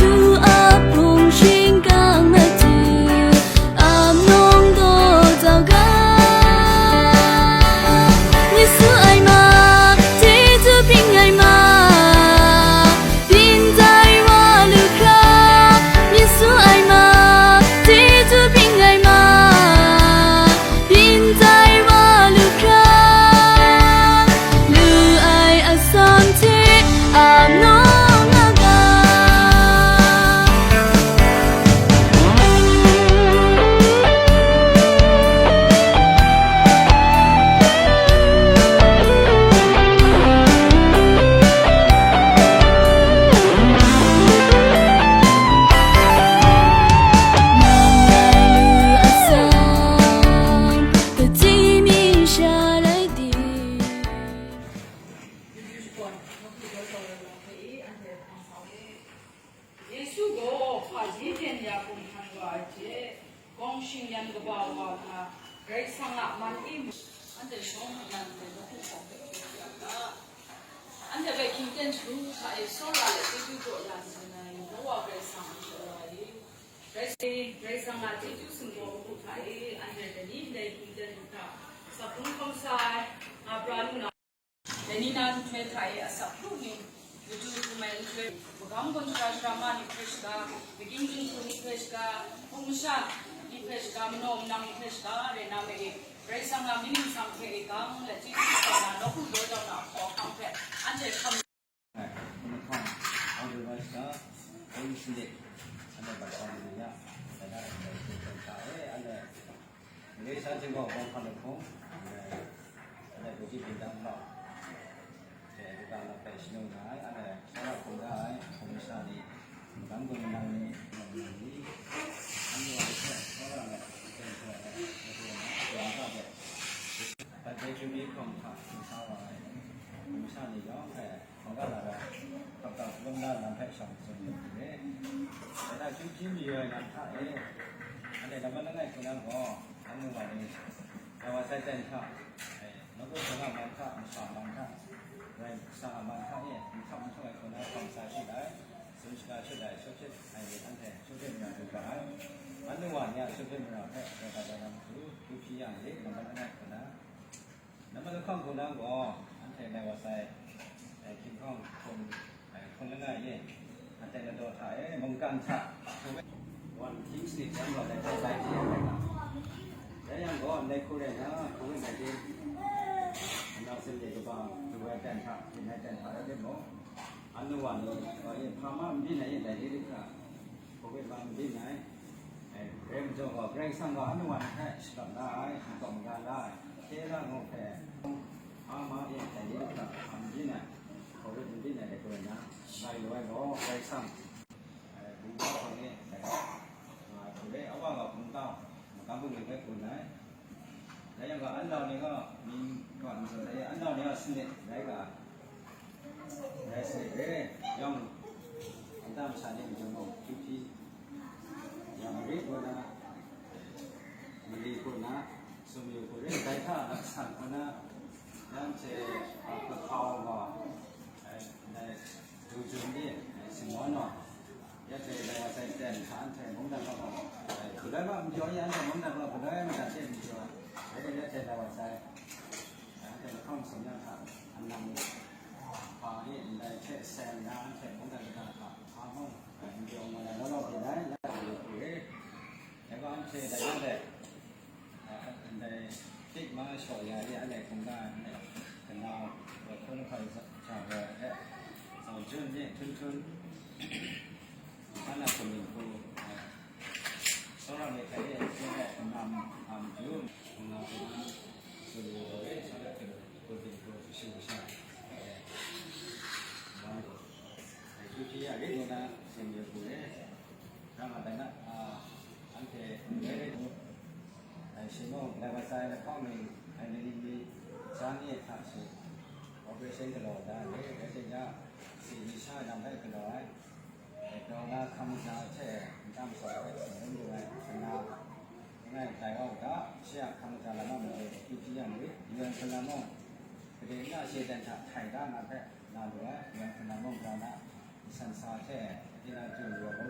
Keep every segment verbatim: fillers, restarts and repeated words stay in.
Lu a hpung shingkang matu, ap nawng gaw zau ga. Myit su ai ma, chyeju byin ai ma, byin tai wa lu hkra. Myit su ai ma, chyeju byin ai ma, byin tai wa lu hkra. Lu ai asan hte ap nawng a ga. Nang rai lu asan, kaji mi sha rai di. Yesu gaw hpaji byen ya hkum htan wa ai hte, gawng shing yan kaba wa hta, Karai Kasang a man e mu, anhte shawng hkran ai nawku hkawm hpe hkrit ya ga, anhte hpe hkying ten shagu hta e tsawra let chyeju jaw ya ntsa na, Yehova Karai Kasang anhte wa e. Karai, Karai Kasang a chyeju sumgaw hku hta e, anhte dai ni ndai hkying ten hta, saphung hkawm sa ai, nga pra lu na. Dai ni na nhtoi hta e asak hkru ni, matu hkrum ai nhtoi, magam gawn shara shara ma ni hpe shaga, magyin jinghku ni hpe shaga, hpung masha ni hpe shaga, manaw manang ni hpe shaga, rai na ma e, Karai Kasang a myit ningsang hte e gang, let chyeju kau na, nawku daw jau na a hpaw ahkang hpe, anhte hkam. Hkum hkawng, Holy Rice ga, Holy Spirit, anhte bat sa ni ya, dada, dai hte hta e, anhte Mali sa Jinghpaw Bawng hkan lahkawng, anhte kaji byin dan lau, hte kaga lam hpe shangun nga ai, anhte tsawra hkrum da ai, hpung masha ni, magam gawn manang ni, manang ni, anhte a hpe tsawra let, hpe hpe, hpe hpe, hpe hpe, Birthday Jubilee hkawm hta hkrum sa wa ai, hpung masha ni yawng hpe, hkawng ga la ai, hkap dau lawm la lam hpe shawng tsun yu hku re. Dai hta chyum hpyi mayu ai lam hta e, anhte lam man langai hku na gaw, anu wa ni, dai wa sai ten hta, e, nawku hpung a man hta, masha a man hta, Karai Kasang a man hta e, nhkap nhtung ai hku na hkawm sa shut ai, tsun shaga shut ai, shut hpyit ai myit anhte shut hpyit mara lu ga ai. Anu wa ni a shut hpyit mara hpe dai hta dai na matu, chyum hpyi ya ai, lam man langai hku na, Nambat lahkawng hku na gaw, anhte dai wa sai, eh, hkying hkawng hkum, eh, hkun langai e, anhte ladaw hta e, mungkan hta, wan hkying sanit jang gaw dai hpe bai hte ai nga. Dai yang gaw, ndai hku rai nna, covid nineteen, nna sumde kaba, du ai ten hta, byin ai ten hta rai timung, anu wa ni, wa e hpa ma n byin ai e, dai ni hkra, covid ma n byin ai. Ai, Karai majaw gaw, Karai Kasang gaw anu wa ni hpe shakap la ai, shakap maga la ai, hkye la ngu hpe, hpa ma e dai ni hkra hpa n byin ai, hkawrit n byin ai de kaw na, bai lu ai gaw, Karai Kasang, ai, bungga hpang e, dai, nga ai hku re, a wa gaw bungga, magam bungli hpe gun ai. Dai yang gaw, anlau ni gaw, mying gaw n zawn ai, anlau ni gaw sanit rai ga ai. Rai sanit re, yawng, nta masha ni majaw mung, hkying hpyi, ya mari kaw na, mali kaw na, sumyu kaw re, dai hta laksan kaw na, yang hte, a, kahkau gaw, ai, ndai, du jun ni, ai, singwan gaw, ya hte dai wa sai ten hta anhte mungdan kaw gaw, ai, galoi ma majaw ya anhte mungdan kaw galoi mada hte majaw, dai ya hte dai wa sai, anhte lahkawng masum yang hta, anang, hpa ni ndai hte seng na anhte mungdan kata hta, hpa mung, ai, majaw nga na law law byin ai, ya hte yu hku re, dai gaw anhte dai yang hte, a, ndai, tik ma shaw ya re, anhte hkungga, anhte kanau, wa hkun hkau ja wa hte, zau jun ni htunhtun, Hana kaning hku, eh, tsawra myit hta e, hpyen ai kanam a matu, nga hpyen a, tsun yu gaw e, tsawra hpyen hku ting hku, kashu kasha, eh, wan gaw, eh, hkyu hkye ya rit ngu na, tsun yu hku e, rang nga dan na, ah, anhte n rai rai hku, eh, shi mung, dai wa sai lahkawng ning, eh, ni ni ni, tsa ni hta shi, operation galaw da ai, rai timung, si ni sha lam hpe galaw ai, Taw na hkam kaja hte nta masha hpe tsun lu ai, nna, langai tai wa u ga, shi a hkam kaja lam a majaw, hkyu hkye yang rit, U N hpyen na mung, gade nna she dan hta htai da na hpe na lu ai, U N hpyen na mung grau na, nsan sa hte, tinang tsun lu ai,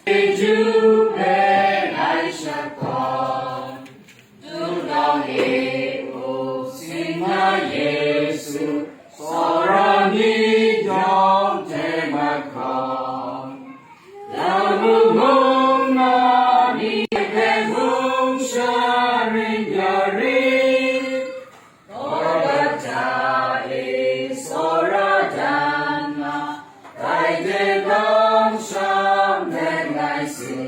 Chyeju hpe ngai shakawn, dingdawng e u, sing na Yesu, tsawra mi jawng hte mahkawn, ya mung mung na ni hpe mung sharin yarin, Golgota e tsawra dan na, dai hte kamsham let ngai sing.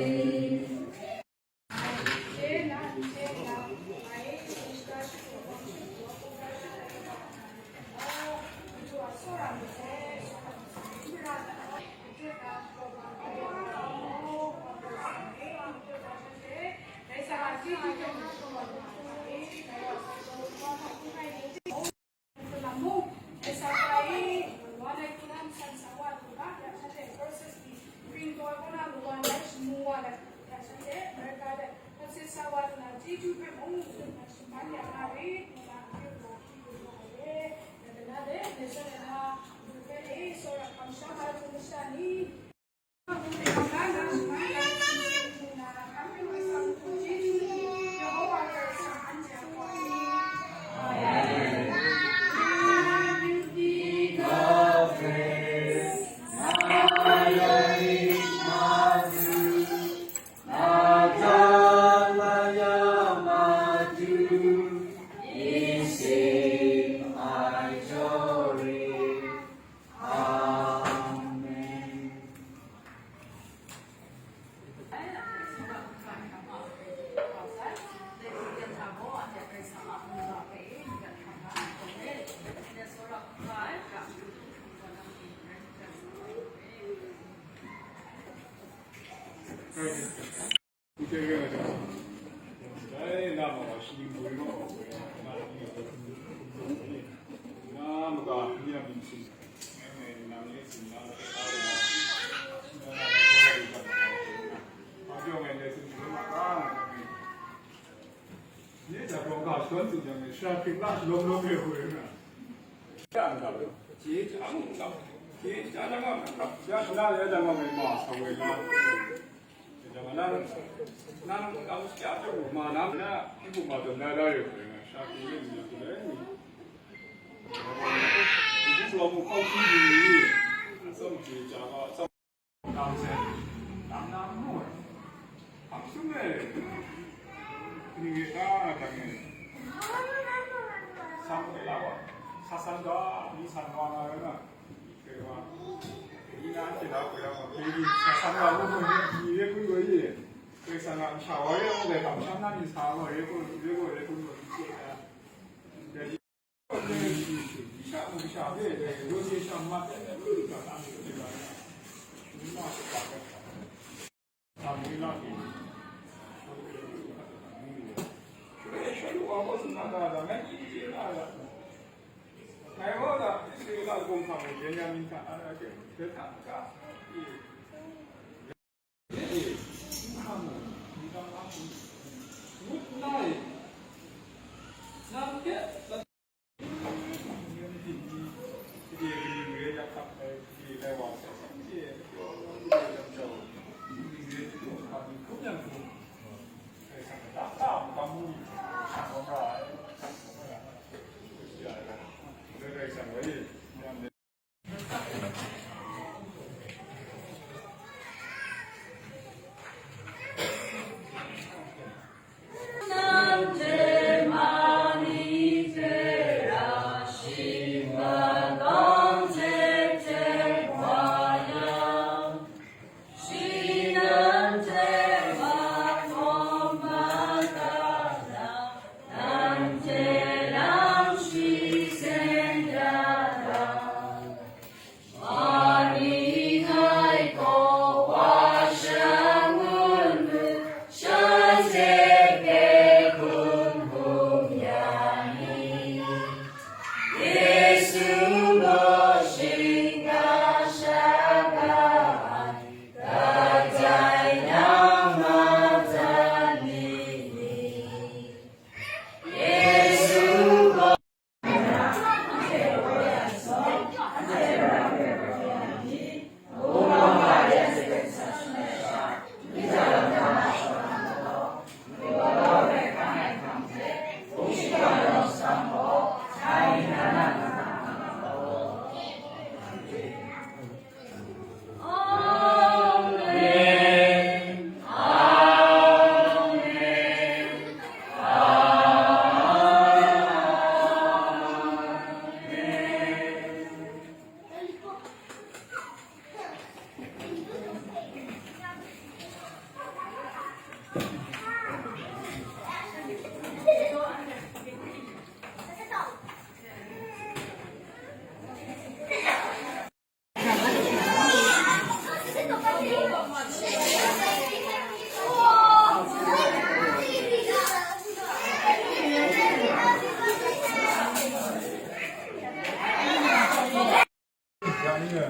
Ya ni e,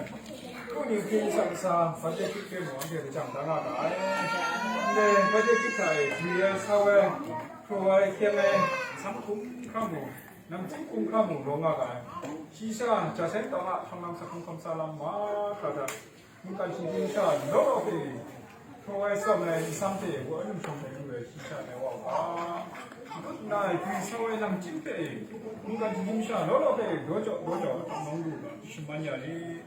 kaning hpyi kasa kasa, Sunday hpyi hpyi mung anhte lajang da nga ga ai. Ndai Sunday hpyi hta e, jwi ai, sau ai, hpraw ai, hkyeng ai, nsan hkum hkra mung, namchying hkum hkra mung rawng nga ga ai. Shi sha, Jasen tawng a hpang lam, sa hkum hkam sa lam mahkra hta, mungkan shinggyim sha law law hpe hpraw ai tsawm ai nsam hte wa num shawng ai lu ai shi sha ai wa u ga. Ngut nna ai gwi sau ai namchying hpe mungkan shinggyim sha law law hpe daw jaw daw jaw hkam nang lu, shaman ya rit.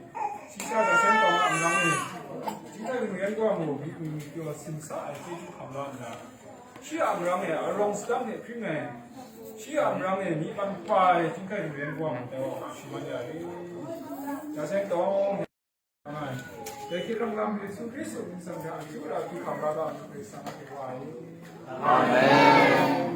Shi sha Jasen tawng a marang e, Chyinghkai Hkristu yan gaw mu, myi pyaw simsa ai chyeju hkam la nna, shi a marang e arawng sadang hte hpring ai, shi a marang e myi man hpa ai Chyinghkai Hkristu yan gaw mu, shaman ya rit. Jasen tawng. Dai hkying hkrang lam Yesu Hkristu mying hta akyu ra akyu hkam ra ga ai Karai Kasang a hte wa ai. Amen.